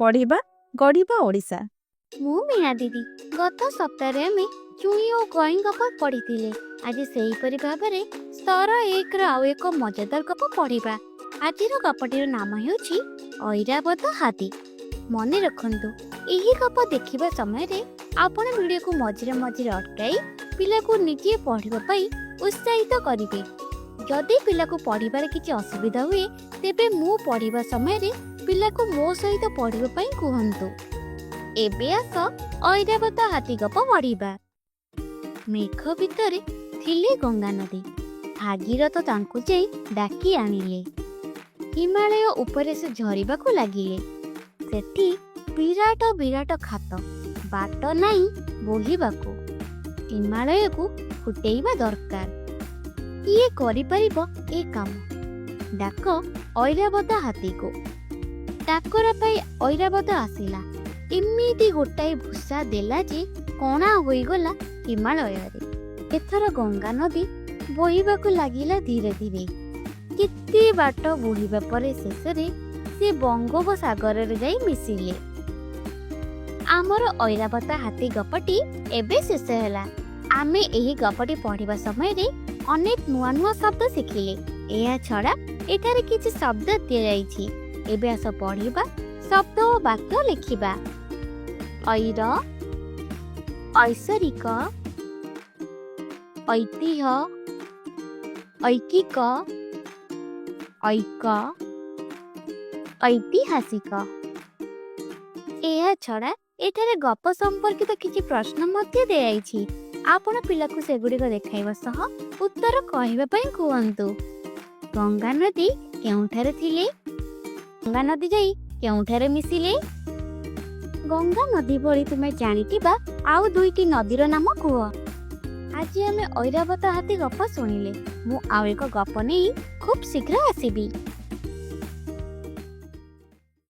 ପଢ଼ିବା, ଗଢ଼ିବା ଓଡ଼ିଶା। ମୁଁ ମୀନା ଦିଦି। ଗତ ସପ୍ତାହରେ ଆମେ ଚୁଇଁ ଓ କଇଁ ଗପ ପଢ଼ିଥିଲେ। ଆଜି ସେହିପରି ଭାବରେ ସ୍ତର 1ର ଆଉ ଏକ ମଜାଦାର ଗପ ପଢ଼ିବା। ଆଜିର ଗପଟିର ନାମ ହେଉଛି ଐରାବତ ହାତୀ। ମନେ ରଖନ୍ତୁ, ଏହି ଗପ ଦେଖିବା ସମୟରେ ଆପଣ ଭିଡ଼ିଓକୁ ମଝିରେ ମଝିରେ ଅଟକାଇ ପିଲାକୁ ନିଜେ ପଢ଼ିବା ପାଇଁ ଉତ୍ସାହିତ କରିବେ। ଯଦି ପିଲାକୁ ପଢ଼ିବାରେ କିଛି ଅସୁବିଧା ହୁଏ, ତେବେ ମୁଁ ପଢ଼ିବା ସମୟରେ ପିଲାକୁ ମୋ ସହିତ ପଢ଼ିବା ପାଇଁ କୁହନ୍ତୁ। ଏବେ ଆସ, ଐରାବତ ହାତୀ ଗପ ପଢ଼ିବା। ମେଘ ଭିତରେ ଥିଲେ ଗଙ୍ଗା ନଦୀ, ଭାଗୀରଥ ତାଙ୍କୁ ଯାଇ ଡାକି ଆଣିଲେ। ହିମାଳୟ ଉପରେ ସେ ଝରିବାକୁ ଲାଗିଲେ। ସେଠି ବିରାଟ ବିରାଟ ଖାତ, ବାଟ ନାହିଁ ବୋହିବାକୁ। ହିମାଳୟକୁ ଫୁଟେଇବା ଦରକାର। କିଏ କରିପାରିବ ଏ କାମ? ଡାକ ଐରାବତ ହାତୀକୁ। ଡାକରା ପାଇ ଐରାବତ ଆସିଲା। ଏମିତି ଗୋଟାଏ ଭୁଷା ଦେଲା ଯେ କଣା ହୋଇଗଲା ହିମାଳୟରେ। ଏଥର ଗଙ୍ଗା ନଦୀ ବୋହିବାକୁ ଲାଗିଲା ଧୀରେ ଧୀରେ। କେତେ ବାଟ ବୋହିବା ପରେ ଶେଷରେ ସେ ବଙ୍ଗୋପସାଗରରେ ଯାଇ ମିଶିଲେ। ଆମର ଐରାବତ ହାତୀ ଗପଟି ଏବେ ଶେଷ ହେଲା। ଆମେ ଏହି ଗପଟି ପଢ଼ିବା ସମୟରେ ଅନେକ ନୂଆ ନୂଆ ଶବ୍ଦ ଶିଖିଲେ। ଏହା ଛଡ଼ା ଏଠାରେ କିଛି ଶବ୍ଦ ଦିଆଯାଇଛି। ଏବେ ଆସ ପଢ଼ିବା, ଶବ୍ଦ ଓ ବାକ୍ୟ ଲେଖିବା। ଐର, ଐଶ୍ୱରିକ, ଐତିହ୍ୟ, ଐକିକ, ଐକ, ଐତିହାସିକ। ଏହା ଛଡ଼ା ଏଠାରେ ଗପ ସମ୍ପର୍କିତ କିଛି ପ୍ରଶ୍ନ ମଧ୍ୟ ଦିଆଯାଇଛି। ଆପଣ ପିଲାକୁ ସେଗୁଡ଼ିକ ଦେଖାଇବା ସହ ଉତ୍ତର କହିବା ପାଇଁ କୁହନ୍ତୁ। ଗଙ୍ଗା ନଦୀ କେଉଁଠାରେ ଥିଲେ? ଗଙ୍ଗା ନଦୀ ଯାଇ କେଉଁଠାରେ ମିଶିଲେ? ଗଙ୍ଗା ନଦୀ ଭଳି ତୁମେ ଜାଣିଥିବା ଆଉ ଦୁଇଟି ନଦୀର ନାମ କୁହ। ଆଜି ଆମେ ଐରାବତ ହାତୀ ଗପ ଶୁଣିଲେ। ମୁଁ ଆଉ ଏକ ଗପ ନେଇ ଖୁବ୍ ଶୀଘ୍ର ଆସିବି।